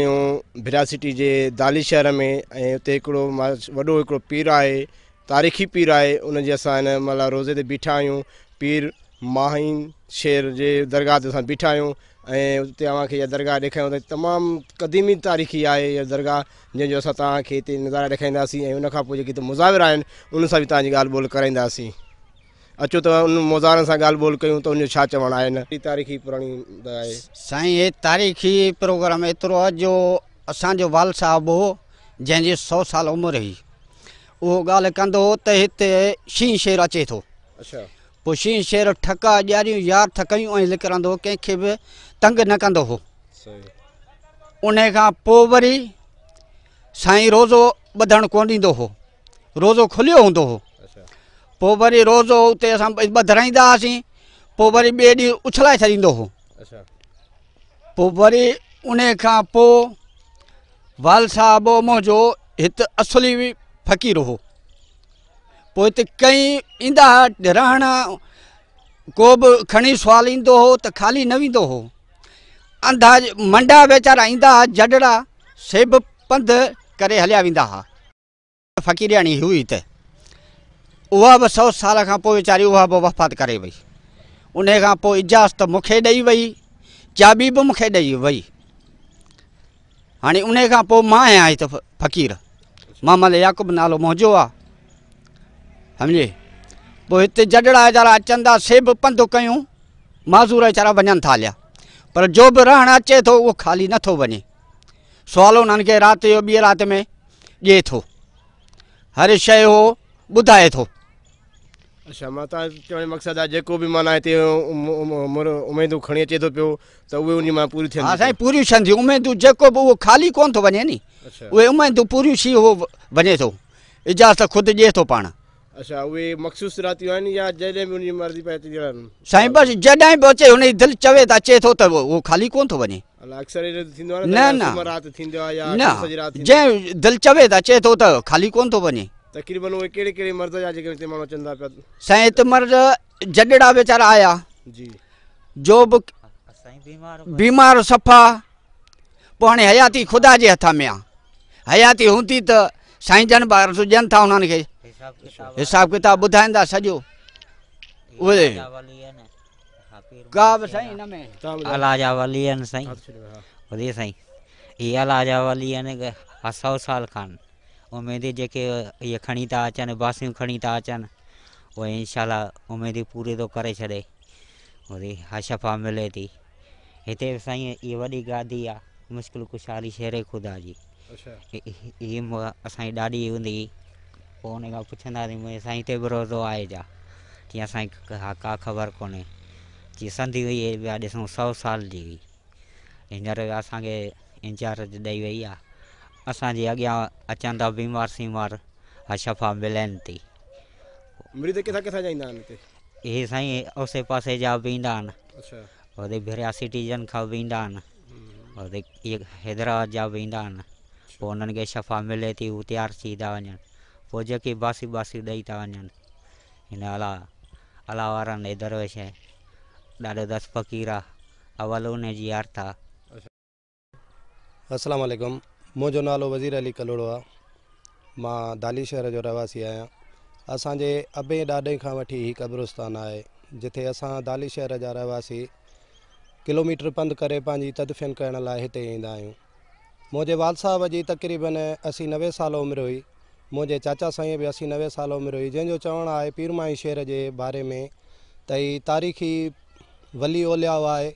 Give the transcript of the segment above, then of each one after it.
آهيون ڀريا سٽي جي دالي شهر ۾ ۽ اتي هڪڙو وڏو هڪڙو پير آهي تاريخي پير آهي ان جي اسان هن مهل روضي تي بيٺا آهيون پير ماهين شير جي درگاهه تي اسان بيٺا آهيون ۽ اتي اوهان کي اها درگاهه ڏيکاريون ٿا تمام قديمي تاريخي آهي اها درگاهه جنهن جو اسان توهان کي هتي نظارا ڏيکارينداسين ۽ ان کان پوء جيڪي هتي مزاور آهن انهن سان به توهان جي ڳالهه ٻولهه ڪرائينداسين اچو ته ان موزارن سان ڳالهه ٻولهه ڪيون ته ان جو ڇا چوڻ آهي هن تاريخي پراڻي آهي. سائين هي تاريخي پروگرام ايترو آهي جو اسان جو والد صاحب هو جنهن جي سو سال عمر هئي اهو ڳالهه ڪندو هو ته هتي شينهن شير اچي ٿو پوء شينهن شير ٺڪا ڄاريون يار ٿڪيون ۽ لڪرندو هو ڪنهن کي به تنگ نه ڪندو هو ان کان پوء وري سائين روزو ٻڌڻ ڪونه ڏيندو هو روزو کليو هوندو هو پوء وري روزو اتي اسان ٻڌرائيندا هئاسين پوء وري ٻئي ڏينهن اڇلائي ڇڏيندو هو پوء وري ان کان پوء وال صاحب منهنجو هت اصلي فقير هو پوء هت ڪئين ايندا هئا رهڻ ڪو به کڻي سوال ايندو هو ته خالي نه ويندو هو انڌا منڊا ويچارا ايندا هئا جڏڙا سي به پنڌ ڪري هليا ويندا هئا فقيرياڻي هئي ته اها به سو سال کان پوء ويچاري اها به وفات ڪري وئي. انهيء کان پوء اجازت مون کي ڏئي وئي، چاٻي به مون کي ڏئي وئي. هاڻي انهيء کان پوء مان آهيان هت فقير. محمد يعقوب نالو منهنجو آ. سمجهي؟ پوء هتي جڏڙا ويچارا اچن ٿا سي به پنڌ ڪيون معذور ويچارا وڃن ٿا هليا. پر جو به رهڻ اچي ٿو اهو خالي نٿو وڃي. سوال انهن کي رات جو ٻي رات ۾ ڏئي ٿو هر شيء هو ٻڌائي ٿو. اڇا مان تان چوڻ جو مقصد آهي جيڪو به معنيٰ هتي اميدون کڻي اچي ٿو پيو ته اهي ان جي معنيٰ پوريون ٿين ها سائين پوريون ٿين ٿيون اميدون جيڪو به اهو خالي ڪون ٿو وڃي ني اهي اميدون پوريون ٿي هو وڃي ٿو اجازت خود ڏئي ٿو پاڻ. اڇا اهي مخصوص راتيون آهن يا جڏهن به ان جي مرضي پئي اچي رهن. سائين بس جڏهن به اچي هن جي دل چوي ته اچي ٿو ته اهو خالي ڪون ٿو وڃي. الا اڪثر اهڙو ٿيندو آهي نه نه سومر رات ٿيندو آهي يا نه سڄي رات ٿيندو جنهن دل چوي ته اچي ٿو ته خالي ڪون ٿو وڃي. تقريبن اهي ڪهڙي ڪهڙي مرض جا جيڪي هتي ماڻهو اچن ٿا پيا. سائين هتي مرض جڏڙا ويچارا آيا جي جو به بيمار صفا پوء هاڻي حياتي خدا جي هٿ ۾ آ حياتي هوندي ته سائين جن به عرض ڏين ٿا انهن کي حساب ڪتاب ٻڌائيندا سڄو اهي ڪا به سائين ان ۾ الله جا ولي آهن سائين ولي سائين هي الله جا ولي آهن ها سو سال کان اميدي جيڪي اهي کڻي ٿا اچن باسيون کڻي ٿا اچن اهي انشاء الله اميدي پوري ٿو ڪري ڇڏي وري ها شفا ملي ٿي هتي به سائين هي وڏي گادي آ مشڪل ڪشالي شير خدا جي هي اسان جي ڏاڏي هوندي هئي پوء ان کان پڇنداسين مون سائين هتي به روزو آهي ڇا چي اسان کي ڪا خبر ڪونهي چي سنڌي هئي پيا ڏسون سو سال جي هئي هينئر اسان کي انچارج ڏئي وئي آ اسان جي اڳيان اچن ٿا بيمار سيمار ها شفا ملين ٿي. مريد ڪٿان ڪٿان جا ايندا آهن هتي؟ هي سائين اوسي پاسي جا به ايندا آهن. وري ڀريا سٽيزن کان به ايندا آهن. وري حيدرآباد جا به ايندا آهن. پوء انهن کي شفا ملي ٿي هو تيار ٿي ٿا وڃن. پوء جيڪي باسي باسي ڏئي ٿا وڃن. هن الله الله وارن ڏي درويش ڏاڏو دس فقير آ اول ان جي ارٿ آ. السلام عليڪم منهنجو نالو وزير علي ڪلهوڙو آ مان دالي شهر جو رهواسي آهيان اسان جي ابي ڏاڏي کان وٺي هي قبرستان آهي جتي اسان دالي شهر جا رهواسي ڪلوميٽر پنڌ ڪري پنهنجي تدفين ڪرڻ لاء هتي ايندا آهيون منهنجي والد صاحب جي تقريبن 80 90 سال عمر هئي منهنجي چاچا سائين به 80 90 سال عمر هئي جنهن جو چوڻ آهي پير مائي شهر جي باري ۾ ته هي تاريخي ولي اولياء آهي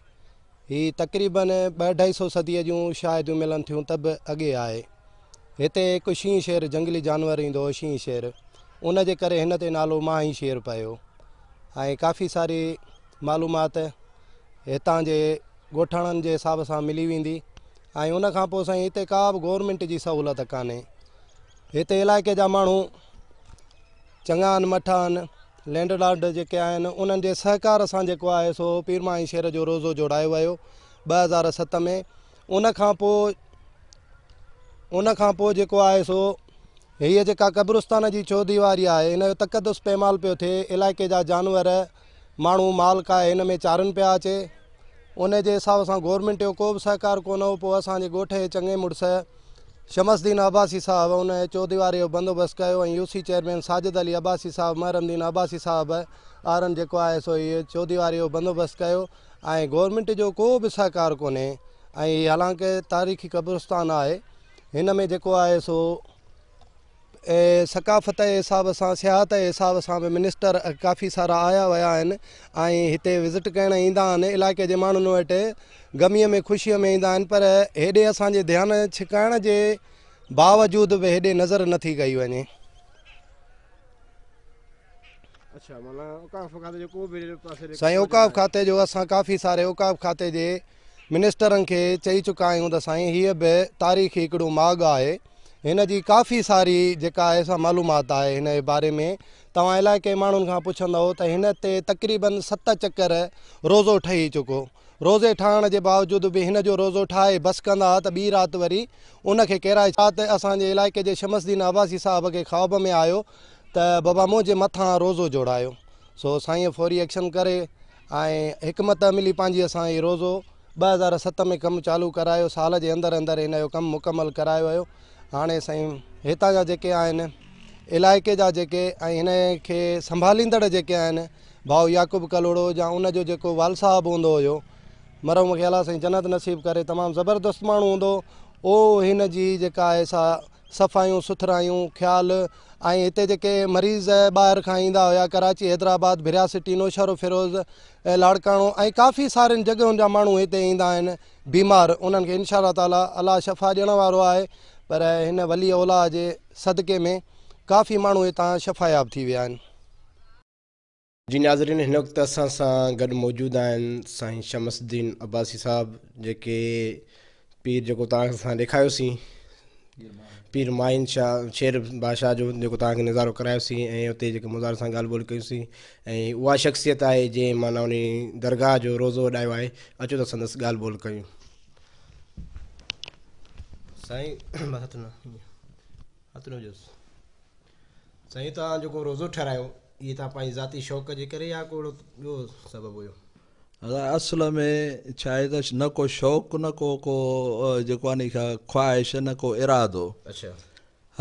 هي تقريباً ٻه اڍائي سو صديء جون شاهديون ملن ٿيون ته به اڳي آهي. هتي هڪ شينهن شير جنگلي جانور ايندو هو شينهن شير ان جي ڪري هن تي نالو ماهين شير پيو ۽ ڪافي ساري معلومات هتان جي ڳوٺاڻن جي حساب سان ملي ويندي ۽ ان کان پوء سائين هتي ڪا به گورنمينٽ جي سهولت ڪانهي هتي علائقي جا ماڻهو چڱا آهن مٺا آهن لينڊ لارڊ جيڪي آهن انهن جي سهڪار سان جيڪو آهي سو پير ماهين شير جو روزو جوڙايو ويو 2007 ۾ ان کان پوء ان کان پوء جيڪو آهي سو هيء جيڪا قبرستان جي چوديواري آهي ان جو تقدس پيمال پيو ٿئي علائقي جا جانور ماڻهو مال ڪاهي هن ۾ چارن پيا اچي ان جي حساب سان گورنمينٽ جو ڪو به سهڪار ڪونه هو. پوء اسان جي ڳوٺ جي چڱي مڙس شمس الدين عباسي صاحب ان چوديواري جو بندوبست ڪيو ۽ U C chairman Sajid Ali Abbasi صاحب، محرم الدين عباسي صاحب آرن جيڪو آهي سو هي چوديواري جو بندوبست ڪيو ۽ گورنمينٽ جو ڪو به سهڪار ڪونهي ۽ هي حالانڪه تاريخي قبرستان آهي. هن ۾ جيڪو آهي سو ثقافت جي حساب سان سياحت جي حساب سان به منسٽر ڪافي سارا آيا ويا آهن ۽ هتي وزٽ ڪرڻ ايندا آهن. علائقي جي ماڻهن وٽ غمي ۾ خوشي ۾ ايندا آهن پر هيڏي اسان جي ڌيان ڇڪائڻ جي باوجود به هيڏي نظر نٿي ڪئي وڃي. سائين اوقاف کاتي جو اسان ڪافي ساري اوقاف کاتي جي منسٽرن کي چئي چڪا آهيون ته سائين هيء به تاريخي هڪڙو ماڳ آهي هن جي ڪافي ساري جيڪا آهي سا معلومات آهي هن جي باري ۾ توهان علائقي ماڻهن کان پڇندؤ ته هن تي تقريبن 7 چڪر روزو ٺهي چڪو. روزي ٺاهڻ جي باوجود به هن جو روزو ٺاهي بس ڪندا ها ته ٻي رات وري ان کي ڪيرائي ڇا ته اسان جي علائقي جي شمس الدين عباسي صاحب کي خواب ۾ آيو ته بابا منهنجي مٿان روزو جوڙايو سو سائينء فوري ايڪشن ڪري ۽ حڪمت عملي پنهنجي اسان هي روزو 2007 ۾ ڪم چالو ڪرايو سال جي اندر اندر هن جو ڪم مڪمل ڪرايو ويو. هاڻي سائين هتان جا جيڪي آهن علائقي جا جيڪي ۽ هن کي سنڀاليندڙ جيڪي آهن ڀائو يعقوب ڪلهوڙو يا ان جو جيڪو وال صاحب هوندو هيو مرحوم کي الله سائين جنت نصيب ڪري تمام زبردست ماڻهو هوندو هو هن جي جيڪا آهي سا صفايون سٿرايون خيال ۽ هتي جيڪي مريض ٻاهر کان ايندا هيا ڪراچي حيدرآباد ڀريا سٽي نوشهروفيروز لاڙڪاڻو ۽ ڪافي سارين جڳهين جا ماڻهو هتي ايندا آهن بيمار انهن کي انشاء الله تعالي الله شفا ڏيڻ وارو آهي پر هن ولي اولياء جي صدقي ۾ ڪافي ماڻهو هتان شفاياب ٿي ويا آهن. جي ناظرين هن وقت اسان سان گڏ موجود آهن سائين شمس الدين عباسي صاحب جيڪي پير جيڪو توهان کي اسان ڏيکاريوسين پير ماهين شاهه شير بادشاهه جو جيڪو توهان کي نظارو ڪرايوسين ۽ اتي جيڪي مزار سان ڳالهه ٻولهه ڪيوسين ۽ اها شخصيت آهي جنهن معنيٰ ان درگاهه جو روزو اڏايو آهي اچو ته سندس ڳالهه ٻولهه ڪيون. سائين بس هٿ نه هٿ نه وجهوس. سائين توهان جيڪو روزو ٺهرايو اهي توهان پنهنجي ذاتي شوق جي ڪري يا ڪو اهڙو ٻيو سبب هيو؟ ادا اصل ۾ ڇا آهي ته نه ڪو شوق نه ڪو ڪو جيڪو آهي نه خواهش نه ڪو ارادو. اڇا.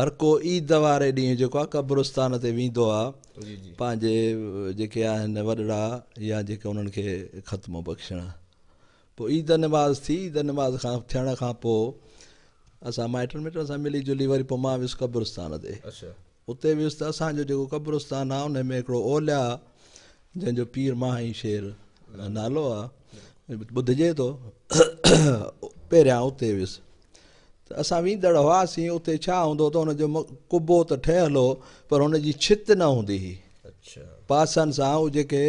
هر ڪو عيد واري ڏينهن جيڪو آهي قبرستان تي ويندو آهي پنهنجي جيڪي آهن وڏڙا يا جيڪي انهن کي ختمو بخشڻ. پوء عيد نماز ٿي، عيد نماز کان ٿيڻ کان پوء اسان مائٽن مٽن سان ملي جلي وري پوء مان ويس قبرستان تي. اتي ويس ته اسان جو جيڪو قبرستان آهي ان ۾ هڪڙو اولياء جنهن جو پير ماهين شير نالو آهي ٻڌجي ٿو پهريان اتي ويس ته اسان ويندڙ هئاسين اتي ڇا هوندو ته ان جو قبو ته ٺهيل هو پر هن جي ڇت نه هوندي هئي. پاسن سان هو جيڪي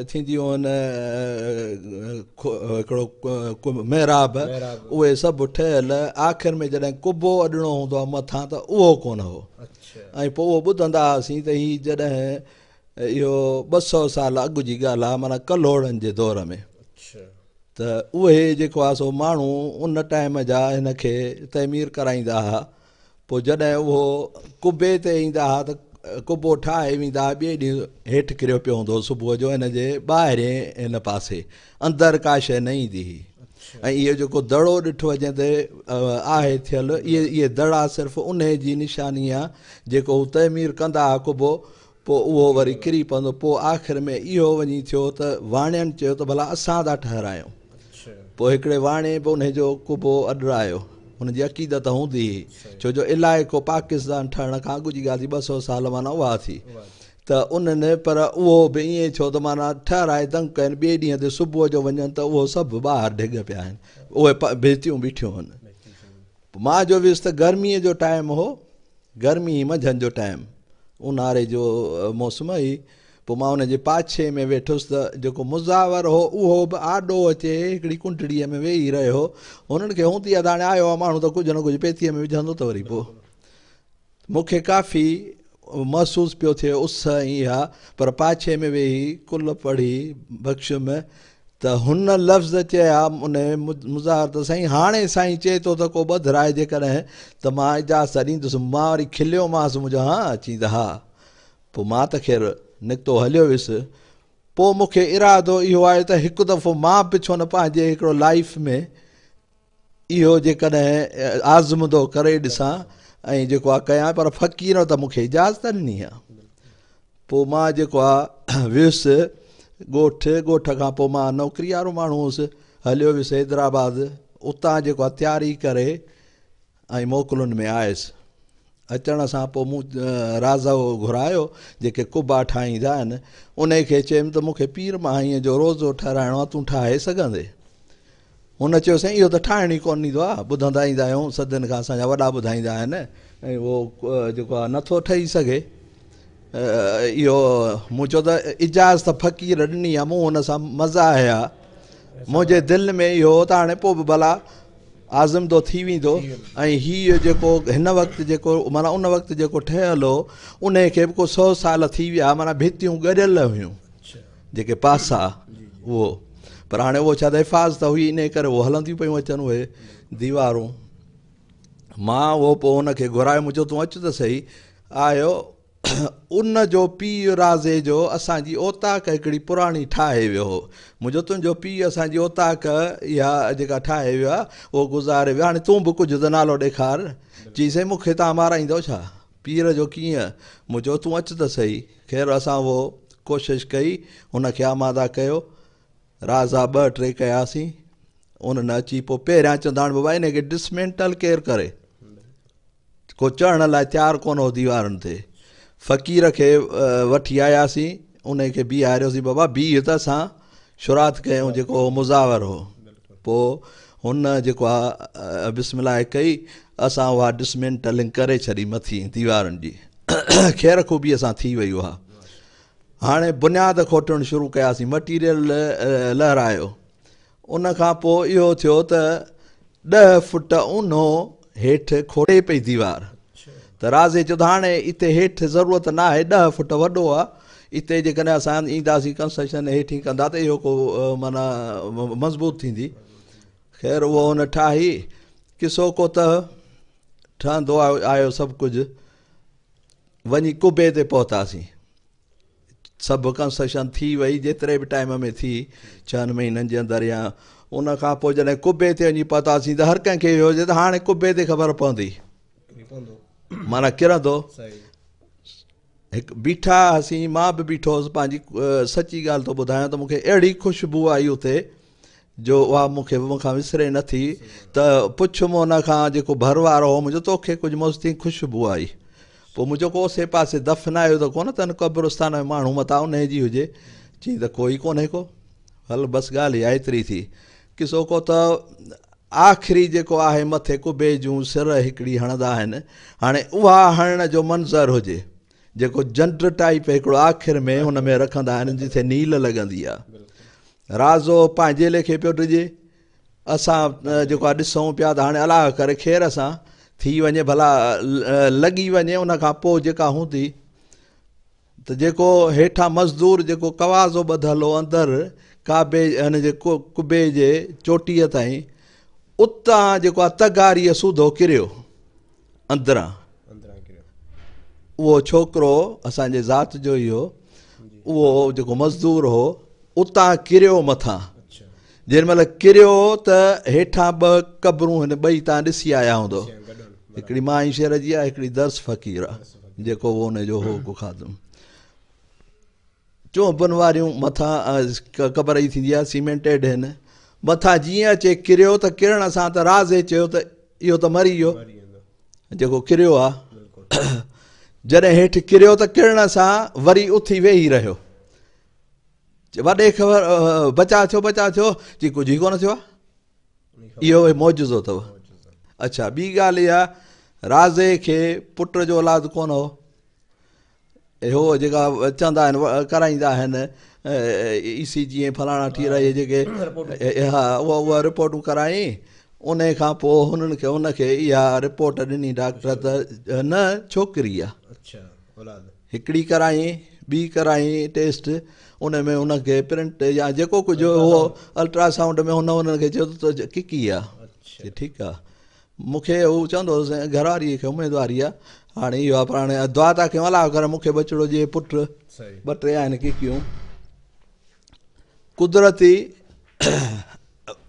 ٿينديون آهن هڪڙو محراب اهي سڀ ٺهيل آخر ۾ جڏهن قبو اڏڻو هوندو آهي مٿان ته اهو ڪونه هو ۽ پوء اهو ٻڌندا هئاسين ته هي جڏهن اهو 200 سال اڳ جي ڳالهه آهي معنيٰ ڪلهوڙن جي دور ۾ ته اهي جيڪو آهي سو ماڻهو ان ٽائيم جا هن کي تعمير ڪرائيندا هئا پوء جڏهن اهو قبي تي ايندا ها ته قبو ٺاهي ويندا ها، ٻئي ڏينهن هيٺ ڪريو پيو هوندو هو صبح جو هن جي ٻاهرين هن پاسي اندر ڪا شيء نه ايندي هئي ۽ اهو جيڪو دڙو ڏٺو جنهن تي آهي ٿيل اهي دڙا صرف انهي جي نشاني آ جيڪو هو تعمير ڪندا ها قبو پوء اهو وري ڪري پوندو. پوء آخر ۾ اهو وڃي ٿيو ته واڻين چيو ته ڀلا اسان ٿا ٺهرايون. پوء هڪڙي واڻي به انهي جو قبو اڏرايو. هن جي عقيدت هوندي هئي. ڇو جو علائقو پاڪستان ٺهڻ کان اڳ جي ڳالهه ٿي 200 سال معنيٰ اها ٿي ته انهن پر اهو به ائين ٿيو ته معنيٰ ٺهرائي دنگ ڪين ٻئي ڏينهن تي صبح جو وڃن ته اهو سڀ ٻاهر ڍڳ پيا آهن. اهي ڀتيون بيٺيون هن. مان جو ويس ته گرميء جو ٽائيم هو. گرمي منجهند جو ٽائيم اونهاري جو موسم هئي پوء مان ان جي پاڇي ۾ ويٺس ته جيڪو مزاور هو اهو به آڏو اچي هڪڙي ڪنڊڙيء ۾ ويهي رهيو هنن کي هوندي آهي ته هاڻي آيو آهي ماڻهو ته ڪجهه نه ڪجهه پيتيء ۾ وجهندو ته وري پوء مون کي ڪافي محسوس پيو ٿئي اس ۽ اها پر پاڇي ۾ ويهي قل پڙهي بخشيم ته هن لفظ چيا ان مظاهر ته سائين هاڻي سائين چئي ٿو ته ڪو ٻڌرائي جيڪڏهن ته مان اجازت ڏيندس مان وري کليومانس مون چيو ها چين ته ها پوء مان ته خير نڪتو هليو ويس پوء مون کي ارادو اهو آيو ته هڪ دفعو مان به ڇو نه پنهنجي هڪڙو لائيف ۾ اهو جيڪڏهن آزمودو ڪري ڏسان ۽ جيڪو آ ڪيان پر فقير ته مون کي اجازت ڏني آ. پوء مان جيڪو آ ويس ڳوٺ، ڳوٺ کان پوء مان نوڪري وارو ماڻهو هوس، هليو ويس حيدرآباد، اتان جيڪو آ تياري ڪري ۽ موڪلن ۾ آيس. اچڻ سان پوء مون رازو گهرايو، جيڪي قبا ٺاهيندا آهن، انهي کي چيم ته مون کي پير مهائيء جو روضو ٺهرائڻو آهي، تون ٺاهي سگهندين؟ هن چيو سائين اهو ته ٺاهڻ ئي ڪونه ايندو آهي، ٻڌندا ايندا آهيون، صدين کان اسان جا وڏا ٻڌائيندا آهن ۽ اهو جيڪو آهي نٿو ٺهي سگهي. اهو مون چيو ته اجازت فقير ڏني آهي، مون هن سان مزاح آهي، منهنجي دل ۾ اهو هو ته هاڻي پوء به ڀلا آزمودو ٿي ويندو ۽ هيء جيڪو هن وقت جيڪو معنيٰ ان وقت جيڪو ٺهيل هو انهي کي به ڪو سو سال ٿي ويا معنيٰ ڀتيون ڳريل هيون جيڪي پاسا اهو پر هاڻي اهو ڇا ته حفاظت هئي انهي ڪري اهو هلنديون پيون اچن اهي ديوارون مان اهو پوء هن کي گهرايو مون چيو تون اچ ته سهي آيو ان جو پيء رازي جو اسان جي اوطاق هڪڙي پراڻي ٺاهي ويو هو. مون چيو تنهنجو پيء اسان جي اوطاق اها جيڪا ٺاهي ويو آهي اهو گذاري ويو هاڻي تون به ڪجهه ته نالو ڏيکار. چيائين سائين مون کي توهان مارائيندؤ ڇا؟ پير جو ڪيئن؟ مون چيو تون اچ ته سهي. خير اسان اهو ڪوشش ڪئي هن کي آماده ڪيو. رازا ٻه ٽي ڪياسين. انهن اچي پوء پهريان چوندا هاڻي بابا انهي کي ڊسمينٽل ڪير ڪري؟ ڪو چڙهڻ لاء تيار ڪونه هو ديوارن تي. فقير کي وٺي آياسين، انهي کي بيهاريوسين، بابا بيهه ته اسان شروعات ڪيون جيڪو هو مزاور هو. پوء هن جيڪو آ بسم الله ڪئي، اسان اها ڊسمينٽلنگ ڪري ڇڏي مٿي ديوارن جي. خير خوبيء سان ٿي وئي اها. هاڻي بنياد کوٽڻ شروع ڪياسين، مٽيريل لهرايو. ان کان پوء اهو ٿيو ته ڏهه فٽ اونهو هيٺ کوٽي پئي ديوار ته رازي چيو ته هاڻي اتي هيٺ ضرورت نه آهي ڏهه فٽ وڏو آهي اتي جيڪڏهن اسان اينداسين ڪنسٽرڪشن هيٺين ڪندا ته اهو ڪو معنيٰ مضبوط ٿيندي خير اهو هن ٺاهي قصو ڪو ته ٺهندو آيو سڀ ڪجهه وڃي قبي تي پهتاسين سڀ ڪنسٽرڪشن ٿي وئي جيتري به ٽائيم ۾ ٿي ڇهن مهينن جي اندر يا ان کان پوء جڏهن قبي تي وڃي پهتاسين ته هر ڪنهن کي اهو هجي ته هاڻي قبي تي خبر پوندي معنيٰ ڪرندو هڪ بيٺا هئاسين مان به بيٺو هوس پنهنجي سچي ڳالهه ٿو ٻڌايان ته مون کي اهڙي خوشبو آئي اتي جو اها مون کي مون کان وسري نه ٿي ته پڇيم ان کان جيڪو ڀر وارو هو منهنجو توکي ڪجهه مستي خوشبو آئي پوء مون چيو ڪو اوسي پاسي دفنايو ته ڪونه اٿن قبرستان ۾ ماڻهو متان انهي جي هجي چيائين ته ڪوئي ڪونهي ڪو هل بس ڳالهه اها ايتري ٿي قصو ڪو ته آخري جيڪو آهي مٿي قبي جون سر هڪڙي هڻندا آهن هاڻي اها هڻڻ جو منظر هجي جيڪو جنڊ ٽائيپ هڪڙو آخر ۾ هن ۾ رکندا آهن جتي نيل لڳندي آهي رازو پنهنجي ليکي پيو ڊڄي. اسان جيڪو آ ڏسون پيا ته هاڻي الله ڪري خير سان ٿي وڃي ڀلا لڳي وڃي ان کان پوء جيڪا هوندي ته جيڪو هيٺان مزدور جيڪو قوازو ٻڌل هو اندر ڪعبي هن جي قبي جي چوٽيء تائين اتان جيڪو آ تغاريء سوڌو ڪريو اندران اهو ڇوڪرو اسان جي ذات جو ئي هو اهو جيڪو مزدور هو اتان ڪريو مٿان جنهن مهل ڪريو ته هيٺان ٻه قبرون هن ٻئي تان ڏسي آيا هوندو هڪڙي مائي شير جي آهي هڪڙي درس فقير آهي جيڪو هو ان جو هو ڪو خادم چونبن واريون مٿان قبر ئي ٿيندي آهي سيمينٽيڊ هن مٿان جيئن اچي ڪريو ته ڪرڻ سان ته رازي چيو ته اهو ته مري ويو جيڪو ڪريو آ جڏهن هيٺ ڪريو ته ڪرڻ سان وري اٿي ويهي رهيو وڏي خبر بچاء ٿيو بچاء ٿيو چي ڪجهه ئي ڪونه ٿيو آ اهو معجزو اٿو اڇا ٻي ڳالهه اها رازي کي پٽ جو اولاد ڪونه هو اهو جيڪا چوندا آهن ڪرائيندا آهن اي سي جي ۽ فلاڻا ٺيرا اهي جيڪي ها اها اها رپورٽون ڪرائي ان کان پوء هنن کي ان کي اها رپورٽ ڏني ڊاڪٽر ته نه ڇوڪري آ هڪڙي ڪرائين ٻي ڪرائين ٽيسٽ ان ۾ ان کي پرنٽ يا جيڪو ڪجهه هو الٽرا سائونڊ ۾ هن انهن کي چيو ته ڪڪي آ ٺيڪ آ مون کي هو چوندو هو سائين گهر واريء کي اميدواري آ هاڻي اهو آ پر هاڻي دعا ٿا ڪيون الله ڪري مون کي ٻچڙو ڏئي پٽ ٻه ٽي آهن ڪڪيون. قدرتي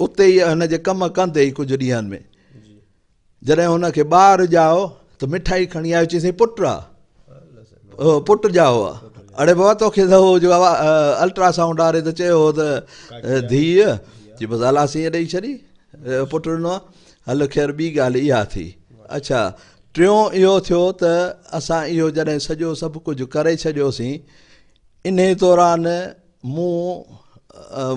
اتي ئي هن جي ڪم ڪندي ئي ڪجهه ڏينهن ۾ جڏهن هن کي ٻار ڄائو ته مٺائي کڻي آيو چيس سائين پٽ آ پٽ ڄائو آ اڙي بابا توکي ته هو جو الٽرا سائونڊ واري ته چيو هو ته ڌيء چي بس الله سائين ڏئي ڇڏي پٽ ڏنو آ هل خير ٻي ڳالهه اها ٿي اڇا ٽيون اهو ٿيو ته اسان اهو جڏهن سڄو سڀ ڪجهه ڪري ڇڏيوسين انهي دوران مون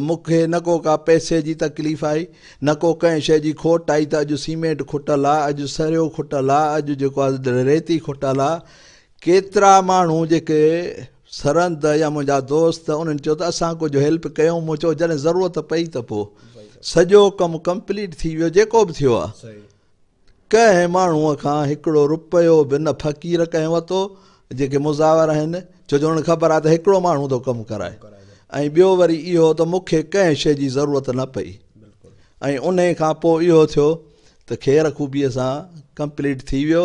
مون کي نه ڪو ڪا پئسي جي تڪليف آئي، نه ڪو ڪنهن شيء جي کوٽ آئي ته اڄ سيمينٽ کٽل آ، اڄ سريو کٽل آ، اڄ جيڪو آ ريتي کٽل آ. ڪيترا ماڻهو جيڪي سرند يا منهنجا دوست انهن چيو ته اسان ڪجهه هيلپ ڪيون، مون چيو جڏهن ضرورت پئي ته پوء. سڄو ڪم ڪمپليٽ ٿي ويو جيڪو به ٿيو آ. ڪنهن ماڻهوء کان هڪڙو رپيو به نه فقير ڪنهن ورتو، جيڪي مزاور آهن، ڇو جو انهن کي خبر آهي ته هڪڙو ماڻهو ٿو ڪم ڪرائي ۽ ٻيو وري اهو ته مون کي ڪنهن شيء جي ضرورت نه پئي ۽ انهي کان پوء اهو ٿيو ته خير خوبيء سان ڪمپليٽ ٿي ويو،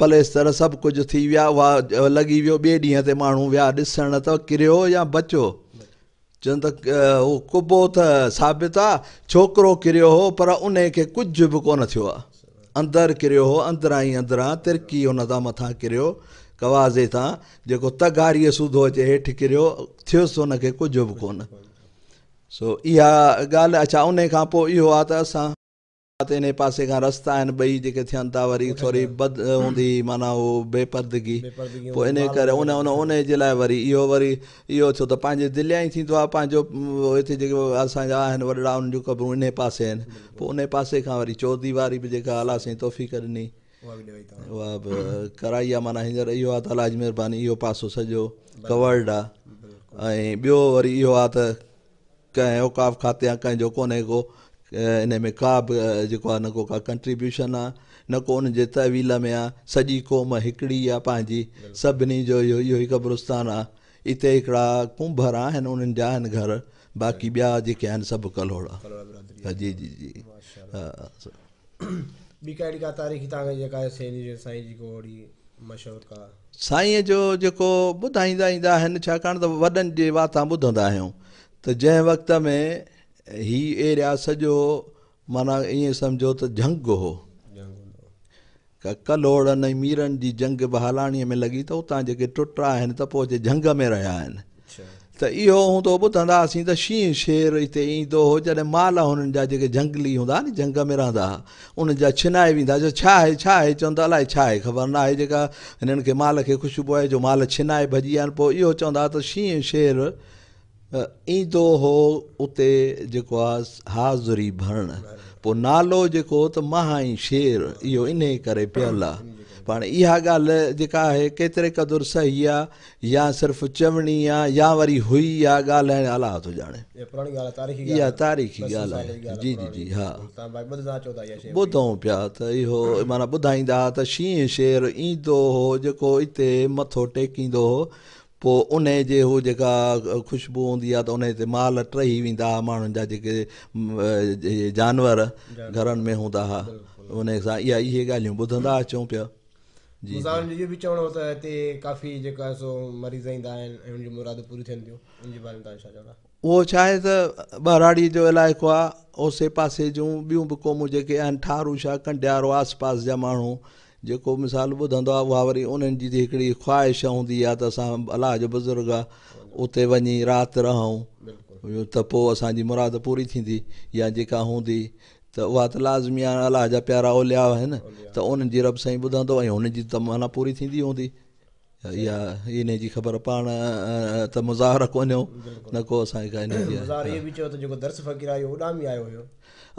پليستر سڀ ڪجهه ٿي ويا، اها لڳي ويو، ٻئي ڏينهن تي ماڻهو ويا ڏسڻ ته ڪريو يا بچو. چون ته اهو قبو ته ثابت آ، ڇوڪرو ڪريو هو پر انهي کي ڪجهه به ڪونه ٿيو آ. اندر ڪريو هو، اندران ئي اندران ترڪي ان تان مٿان ڪريو، ڪوازي تان، جيڪو تغاريء سوڌو اچي هيٺ ڪريو، ٿيس ان کي ڪجهه به ڪونه. سو اها ڳالهه، اڇا انهي کان پوء اهو آ ته اسان. ته انهي پاسي کان رستا آهن ٻئي جيڪي ٿين ٿا وري ٿوري بد هوندي هئي معنيٰ هو بي پردگي پوء انهي ڪري ان ان انهي جي لاء وري اهو وري اهو ٿيو ته پنهنجي دليان ئي ٿيندو آهي پنهنجو هتي جيڪي اسان جا آهن وڏڙا انهن جون قبرون انهي پاسي آهن پوء انهي پاسي کان وري چوديواري به جيڪا الله سائين توفيق ڏني اها به ڪرائي آهي معنيٰ هينئر اهو آهي ته الله جي مهرباني اهو پاسو سڄو ڪورڊ آهي ۽ ٻيو وري اهو آهي ته ڪنهن اوقاف کاتي يا ڪنهن جو ڪونهي ڪو انهي ۾ ڪا به جيڪو آهي نه ڪو ڪا ڪنٽريبيوشن آهي نه ڪو ان جي تحويل ۾ آهي سڄي قوم هڪڙي آهي پنهنجي سڀني جو اهو اهو ئي قبرستان آهي اتي هڪڙا ڪنڀر آهن انهن جا آهن گهر باقي ٻيا جيڪي آهن سڀ ڪلهوڙا جي جي جي ها ٻي ڪا اهڙي ڪا تاريخي توهان کي جيڪا سائين جي ڪو اهڙي مشهور ڪا. سائينء جو جيڪو ٻڌائيندا ايندا آهن ڇاڪاڻ ته وڏن جي واتان ٻڌندا آهيون ته جنهن وقت ۾ هي ايريا سڄو معنيٰ ائين سمجهو ته جهنگ هو. ڪلهوڙن ۽ ميرن جي جنگ به هالاڻيء ۾ لڳي ته اتان جيڪي ٽٽا آهن ته پوء اچي جهنگ ۾ رهيا آهن. ته اهو هوندو ٻڌندا هئاسين ته شينهن شير هتي ايندو هو جڏهن مال هنن جا جيڪي جهنگلي هوندا ها نه جهنگ ۾ رهندا ها انهن جا ڇنائي ويندا ها ڇا آهي ڇا آهي چون ته الائي ڇا آهي خبر نه آهي جيڪا هنن کي مال کي خوشبو آئي جو مال ڇنائي ڀڄي ويا آهن پوء اهو چوندا ها ته شينهن شير ايندو هو اتي جيڪو آهي حاضري ڀرڻ پوء نالو جيڪو ته مهائين شير اهو انهي ڪري پيل آهي پاڻ اها ڳالهه جيڪا آهي ڪيتري قدر صحيح آهي يا صرف چوڻي آ يا وري هئي اها ڳالهه ۽ الله ٿو ڄاڻي. اها پراڻي ڳالهه آهي تاريخي ڳالهه اها تاريخي ڳالهه آهي جي جي جي ها ٻڌون پيا ته اهو معنيٰ ٻڌائيندا ها ته شينهن شير ايندو هو جيڪو اتي مٿو ٽيڪيندو هو پوء انهي جي هو جيڪا خوشبو هوندي آ ته انهي تي مال ٽهي ويندا ها ماڻهن جا جيڪي جانور گهرن ۾ هوندا ها انهي سان اها اهي ڳالهيون ٻڌندا اچون پيا. جي مزارن جو اهو به چوڻ هو ته هتي ڪافي جيڪو آهي سو مريض ايندا آهن ۽ انهن جون مرادون پوريون ٿين ٿيون ان جي باري ۾ توهان ڇا چوندا؟ اهو ڇا آهي ته ٻهراڙيء جو علائقو آهي اوسي پاسي جون ٻيون به قومون جيڪي آهن ٺارو شاهه ڪنڊيارو آس پاس جا ماڻهو جيڪو مثال ٻڌندو آهي اها وري انهن جي هڪڙي خواهش هوندي آهي ته اسان الله جو بزرگ آهي اتي وڃي رات رهون ته پوء اسان جي مراد پوري ٿيندي يا جيڪا هوندي ته اها ته لازمي آهي الله جا پيارا اولياء آهن ته انهن جي رب سائين ٻڌندو ۽ هن جي ته معنيٰ پوري ٿيندي هوندي اها انهي جي خبر پاڻ ته مظاهر ڪونهيو نه ڪو اسان کي انهي جي مظاهر اهو به چيو ته جيڪو درس فقير آيو اڏامي آيو هيو.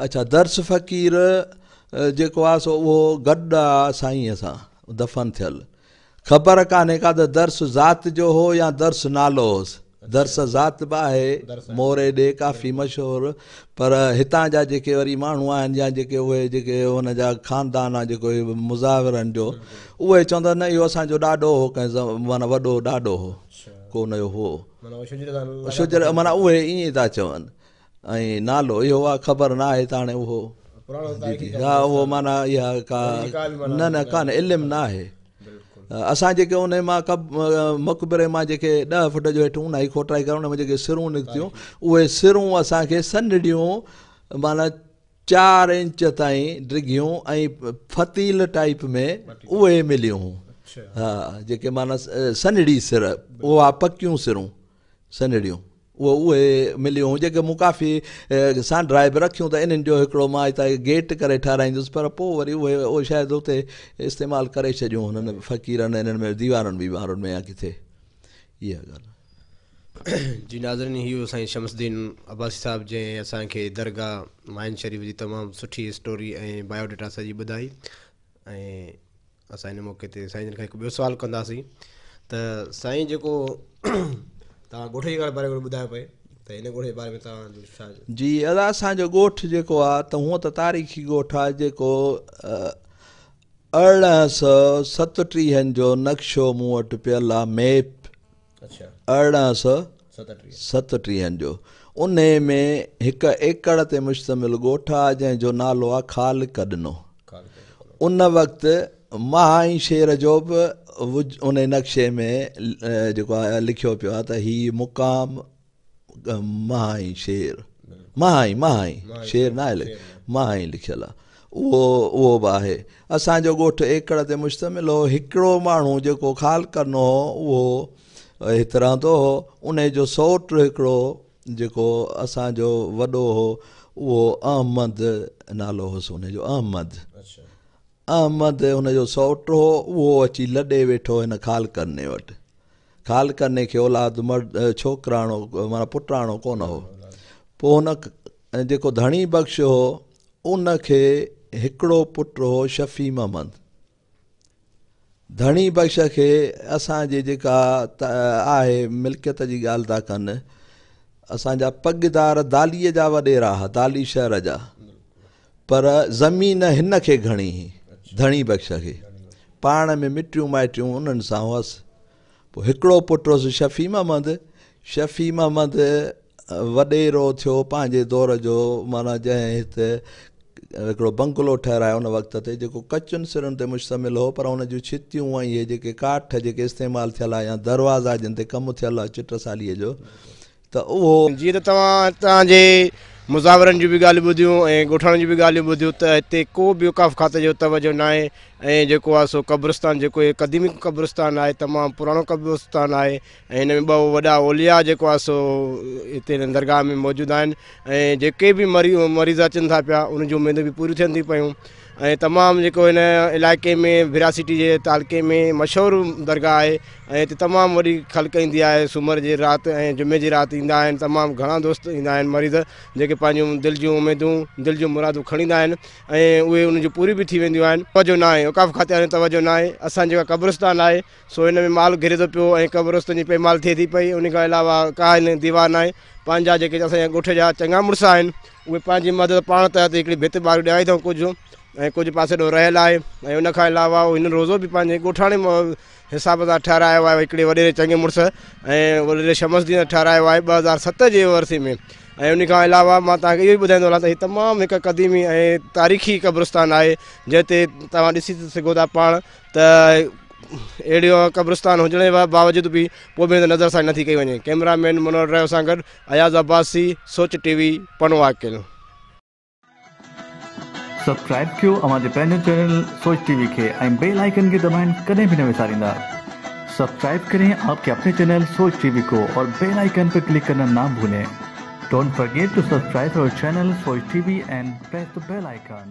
اڇا درس فقير جيڪو آهي سو اهو گڏ آ سائينء سان دفن ٿيل خبر ڪانهي ڪا ته درس ذات جو هو يا درس نالو هوس. درس ذات به آهي موري ڏي ڪافي مشهور پر هتان جا جيڪي وري ماڻهو آهن يا جيڪي اهي جيڪي هن جا خاندان آهي جيڪو مزاورن جو اهي چوندا نه اهو اسان جو ڏاڏو هو ڪنهن معنيٰ وڏو ڏاڏو هو ڪو هن جو هو شجر معنيٰ اهي ائين ٿا چون ۽ نالو اهو آ خبر نه آهي ته هاڻي اهو ها اهو معنيٰ اها ڪا نه نه ڪانه علم نه آهي. اسان جيڪي انهي مان مقبري مان جيڪي ڏهه فٽ جو هيٺ اونهائي کوٽرائي ڪري ان ۾ جيڪي سرون نڪتيون اهي سرون اسان کي سنهڙيون معنيٰ چار انچ تائين ڊگهيون ۽ فتيل ٽائيپ ۾ اهي مليون ها جيڪي معنيٰ سنهڙي سر اها پڪيون سرون سنهڙيون اهو اهي مليون هيون جيڪي مون ڪافي سانڍرائي به رکيون ته انهن جو هڪڙو مان هتان گيٽ ڪري ٺهرائيندس پر پوء وري اهي اهو شايد اتي استعمال ڪري ڇڏيون هنن فقيرن انهن ۾ ديوارن ويوارن ۾ يا ڪٿي اها ڳالهه. جي ناظرين هي هو سائين شمس الدين عباسي صاحب جنهن اسان کي درگاهه ماهين شريف جي تمام سٺي اسٽوري ۽ بايو ڊيٽا سڄي ٻڌائي ۽ اسان ان موقعي تي سائين جن کان هڪ ٻيو سوال ڪنداسين ته سائين جيڪو توهان ڳوٺ جي باري ۾ ٻڌايو پئي ته ان ڳوٺ جي باري ۾ توهان جو ڇا جي ادا اسان جو ڳوٺ جيڪو آ ته هونء ته تاريخي ڳوٺ آ جيڪو 1837 جو نقشو مون وٽ پيل آ ميپ 1837 جو انهي ۾ هڪ ايڪڙ تي مشتمل ڳوٺ آ جنهن جو نالو آ خالقڏنو ان وقت مهائين شير جو به انهي نقشي ۾ جيڪو آهي لکيو پيو آهي ته هي مقام مهائين شير مهائين مهائين شير نه آهي مهائين لکيل آهي اهو اهو به آهي اسان جو ڳوٺ ايڪڙ تي مشتمل هو هڪڙو ماڻهو جيڪو خالقڏنو هو اهو هت رهندو هو انهي جو سئوٽ هڪڙو جيڪو اسان جو وڏو هو اهو احمد نالو هوس ان جو احمد احمد هن جو سئوٽ هو اهو اچي لڏي ويٺو هن خالقڏني وٽ خالقڏني کي اولاد مرد ڇوڪراڻو معنيٰ پٽاڻو ڪونه هو پوء هن جيڪو ڌڻي بخش هو ان کي هڪڙو پٽ هو شفيع محمد ڌڻي بخش کي اسان جي جيڪا آهي ملڪيت جي ڳالهه ٿا ڪن اسان جا پڳدار داليء جا وڏيرا ها دالي شهر جا پر زمين هن کي گهڻي هئي ڌڻي بخش کي پاڻ ۾ مٽيون مائٽيون انهن سان هئس پوء هڪڙو پٽ هوس شفيع محمد، شفيع محمد وڏيرو ٿيو پنهنجي دور جو معنيٰ جنهن هت هڪڙو بنگلو ٺهرايو ان وقت تي جيڪو ڪچن سرن تي مشتمل هو پر ان جون ڇتيون ۽ اهي جيڪي ڪاٺ جيڪي استعمال ٿيل آهي يا دروازا جن تي ڪم ٿيل آهي چٽساليء جو ته اهو. جيئن ته توهان هتان جي مزاورن جون به ڳالهيون ٻڌيون ۽ ڳوٺاڻن جون به ڳالهيون ٻڌيون ته هتي ڪو به اوقاف کاتي جو توجه ناهي ۽ جيڪو آهي سو قبرستان جيڪو هي قديمي قبرستان آهي تمام پراڻو قبرستان آهي ۽ هن ۾ ٻه وڏا اولياء جيڪو آهي سو هتي هن درگاهه ۾ موجود آهن ۽ جيڪي به مريض اچن ٿا پيا انهن جون اميدون به پوريون ٿين ٿيون پيون ۽ تمام جيڪو هن علائقي ۾ ڀيرا سٽي جي تعلقي ۾ مشهور درگاهه آهي ۽ هتي تمام وڏي خلق ايندي آهي سومر جي رات ۽ جمعي جي رات ايندا آهن تمام گهڻا دوست ايندا آهن مريض جيڪي پنهنجون دل جون اميدون دل جون مرادون کڻي ايندا آهن ۽ اهي انهن جون پوريون به ٿي وينديون آهن توجه نه آهي اوقاف کاتي وارن توجه نه آهي اسان جيڪا قبرستان آهي سو هن ۾ مال گهري ٿو پيو ۽ قبرستان جي پيمال ٿئي ٿي پئي ان کان علاوه ڪا هن ديوار نه آهي پنهنجا جيڪي اسان جا ڳوٺ جا چڱا مڙس آهن اهي پنهنجي مدد پاڻ تحت هڪڙي ڀت ٻاريون ڏياري اٿئون ڪجهه ۽ ڪجهه پاسي ڏو رهيل آهي ۽ ان کان علاوه هن روزو به پنهنجي ڳوٺاڻي حساب سان ٺهرايو آهي هڪڙي وڏيري چڱي مڙس ۽ وڏيري شمس الدين ٺهرايو آهي 2007 جي ورسي ۾ ۽ ان کان علاوه مان توهان کي اهو به ٻڌائيندو هلان ته هي تمام هڪ قديمي ۽ تاريخي قبرستان آهي جنهن تي توهان ڏسي سگهو ٿا پاڻ ته اهڙو قبرستان هجڻ جي باوجود به پوء به نظر ثاني نٿي ڪئي وڃي ڪئميرا مين منور رهيو سان گڏ اياز عباسي سوچ ٽي وي پنوعاقل. سبسڪرائب ڪيو اوهان جي پنهنجو چينل سوچ ٽي وي کي ۽ بيل آئيڪن کي دٻائڻ ڪڏهن به نه وساريندا سبسڪرائب ڪرين آپ ڪي اپني چينل سوچ ٽي وي ڪو اور بيل آئيڪن پر ڪلڪ ڪرنا نا ڀولين don't forget to subscribe our channel Soch T V and press the bell icon.